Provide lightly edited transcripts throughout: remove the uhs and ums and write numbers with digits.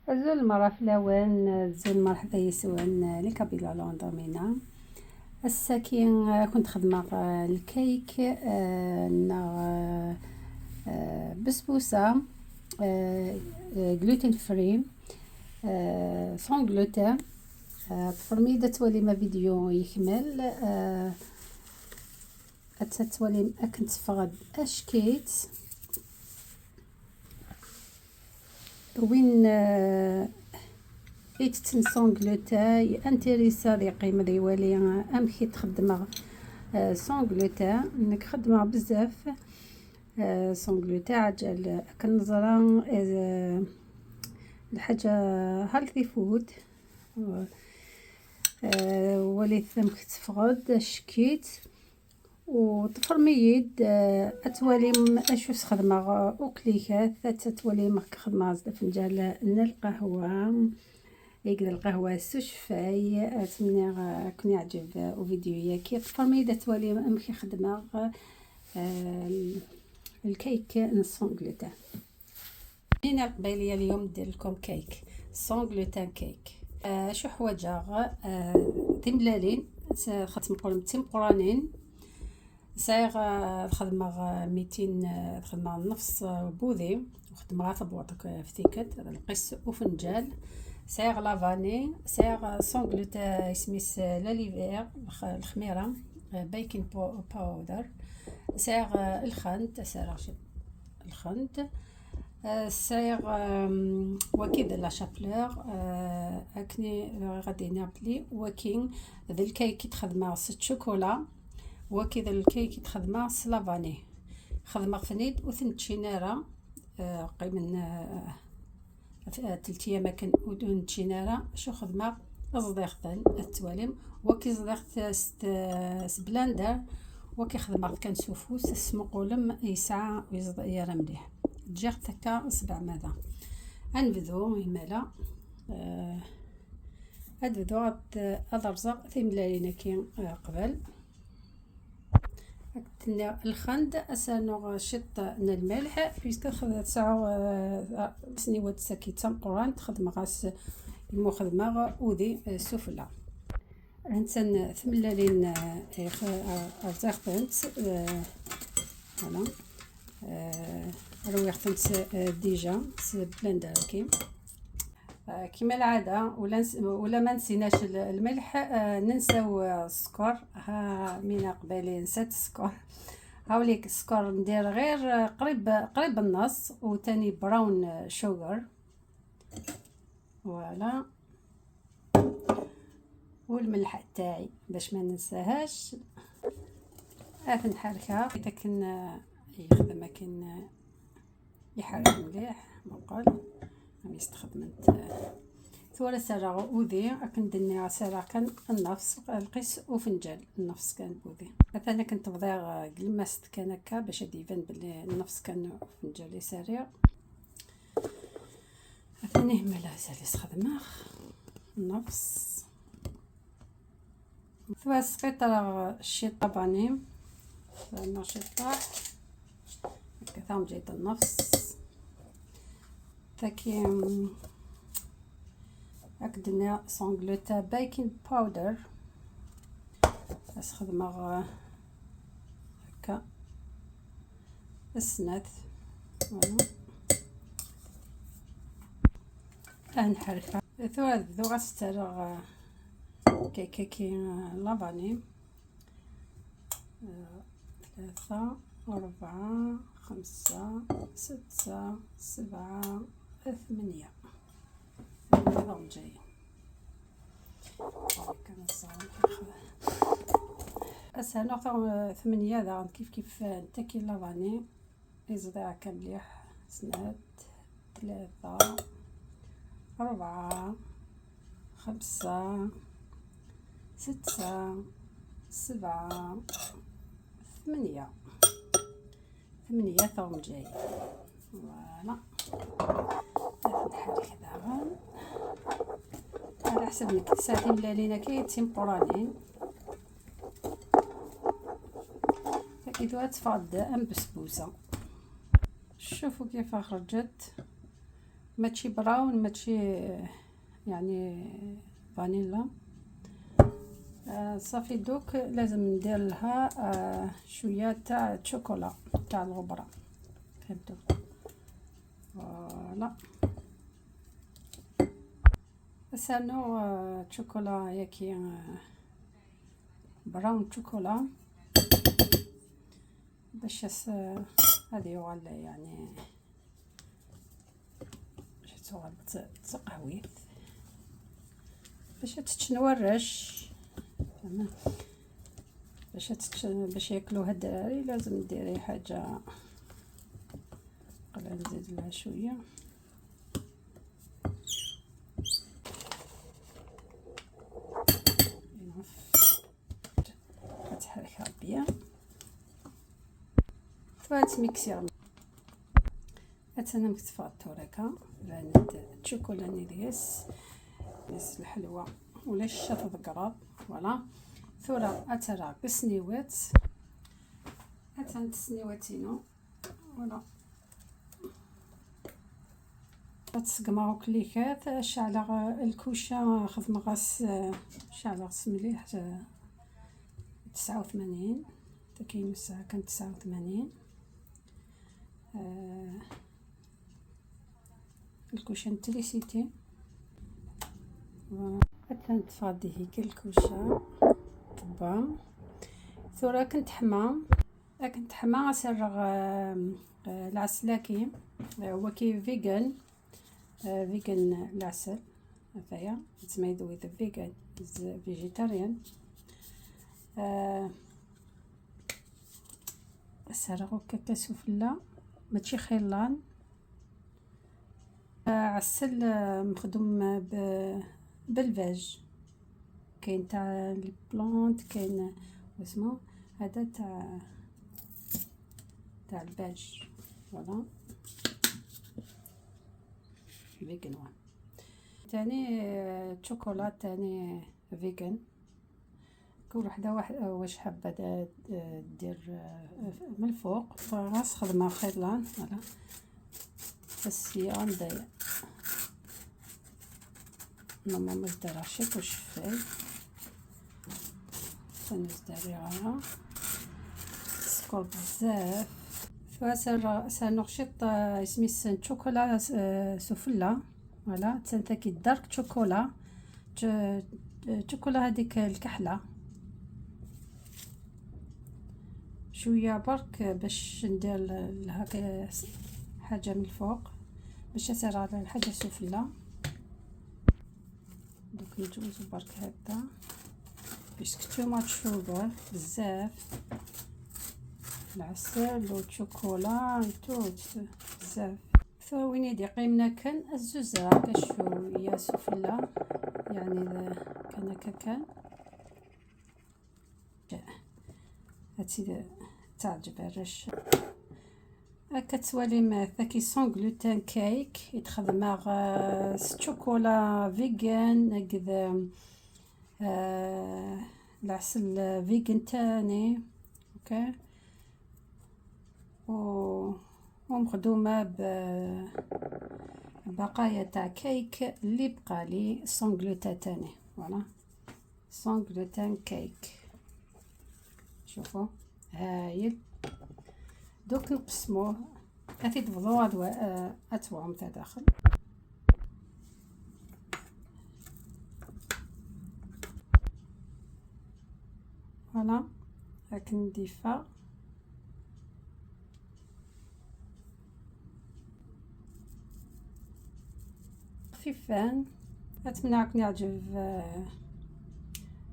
أزول مرة فلاون زول مرحبا يسوان لكابيلا لوندومينا الساكين. كنت خدمة الكيك بسبوسة gluten free sans gluten. فرميدة تولي ما فيديو يكمل تولي كنت فغد اشكيت وين يتتن sans gluten intéressé قيمة ديوالي امكي تخدم sans gluten. نك خدمة بزاف sans gluten عجل كنزرا الحاجة healthy food وليت تفغد شكيت وتفرميد اتوالي اشو خدمة وكليكات تتوالي خدمة فنجان القهوة يقدر القهوة سوشفاي. اتمنى كون يعجب فيديو ياكي تفرميد توالي امكي خدمة الكيك sans gluten. هنا القبيليه اليوم ندير لكم كيك sans gluten cake. شو حوايج تملالين خاطر نقول تيمقرانين سايغ خدمة 200 خدمة نفس بوذي وخدمة غا في تيكت القيس وفنجان سايغ la vanille سايغ sans gluten اسميس la levure الخميره baking powder سايغ الخند سايغ الخند سايغ وكيد la chapelure اكني غادي نابلي وكين ذا الكيك تخدمه ست شوكولا وكذا الكيك تخدمه س la vanille خدمة فنيد وثنتشينارا قيمن 3 ايام كان ودون شو خدمة صديقتن التوالم وكي صديقت س blender وكي خدمة كان سوفوس سمقولم يسعى ويزير مليح تجي تكا سبع ماذا انبذو همالا ادبدو ادرزق ثملالينا كي قبل الخند اسانو شط الملح puisque تسعو سنيوات ساكي تمقران تخدم غاس المخدمة وذي سفلى انسان ثملالين ارزاقتنت voilà رويختنت déjà blender كي كما العادة ولا ما نسيناش الملح ننساو السكر. ها مينا قبالي نسات السكر هاوليك السكر ندير غير قريب قريب النص وتاني brown sugar voilà والملح تاعي باش ما ننساهاش. اثن نحركها اذا كان يخدم كان يحرك مليح مقال يستخدمت ثورة سارة وذي أكن دنيا سارة كان النفس القيس وفنجان النفس كان بوذي. مثلا كنت بضيع قلمست كان هكا باش يبان بلي النفس كان فنجان سريع. ثاني ملا سالي خدمة النفس ثوا سقيط الشيطة باني نشيطة هكا ثام جيت النفس تاكي اكدنا sans gluten baking powder استخدمه هكا السنات voilà نحركها ثوا ذو غاسترغ كيكا كي la vanille 3 4 5 6 7 8 النظام جاي اسهل نقطة 8 ذا كيف كيف تاكي la vanille يزضع كمليح 2 3 4 5 6 7 8 8 ثوم جاي voilà نحرك دابا على حسب نك ملالينا كي تيمقرانين كي تفض ام بسبوسه. شوفوا كيف خرجت ماشي brown، ماشي يعني فانيلا. صافي، دوك لازم ندير لها شوية تاع شوكولا تاع الغبره، فهمتوا؟ voilà، سانو شوكولا ياكي brown chocolat باش هذه يغال يعني باش تغال تقهويت باش تتنورش، باش ياكلوها الدراري. لازم ديري حاجه. قبل نزيد لها شويه. تحركها bien، تميكسي. اتنا مكتفا التوريكا بانت الشوكولا نيديس ناس الحلوة ولا الشط قراب. voilà، ثورة اترى بسنيوات، اتان سنيواتينو. voilà، تسقما كليكات. شعل الكوشة، خدمة غاس، شعل غاس مليح 89. كاين الساعة كانت 89. الكوشة نتريسيتي. حتى نتفاضي هيك الكوشة طبا. ثورة كنت حما سرغ العسلاكي هو كي vegan العسل هذايا. it's made with vegan، is vegetarian. سرغو كاكا سفلى ماشي خيلان. عسل مخدوم بالفاج، كاين تاع les plantes، كاين واسمو هذا تاع الباج. voilà، vegan one. تاني شوكولا تاني vegan. كل وحده واحد واش حابة دير من الفوق. غاس خدمة خيطلان. voilà، بس هي عندها normalement دارها شي كلشي فاي تنزداريها سكر بزاف. سنرشط اسمي شوكولا سفلى. voilà، تنتاكي dark chocolat، chocolat هذيك الكحله شوية برك باش ندير لها حاجة من الفوق باش تسير على الحاجة السفلى. دوك نجوزو برك هكذا parce que too much sugar، بزاف العسل والشوكولا tout بزاف. وين يدي قيمنا كان الزوزة شوية سفلى، يعني كان كان هادشي تعجب الرش. هكا توالي ثاكي sans gluten cake يتخدم chocolat vegan هكذا، العسل vegan تاني، okay، و ومخدومه بقايا تاع كيك اللي بقالي sans gluten تاني. voilà، sans gluten cake. شوفوا هايل. دوك نقسموه، هاتي تفضلوا اتوهم تاع داخل. voilà، هاك نديفا خفيفان. اتمنى راكم يعجب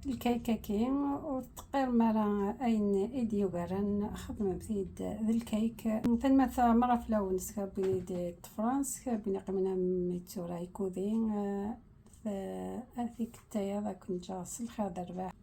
الكيكه كي وتقير مرة اين ايديو غارن خدمة بثيد الكيك. ثم مرة فلاون سكابيني دي فرانس بني قمنا ميتورا يكودين اثيك تايا كنت جا الخير دربح.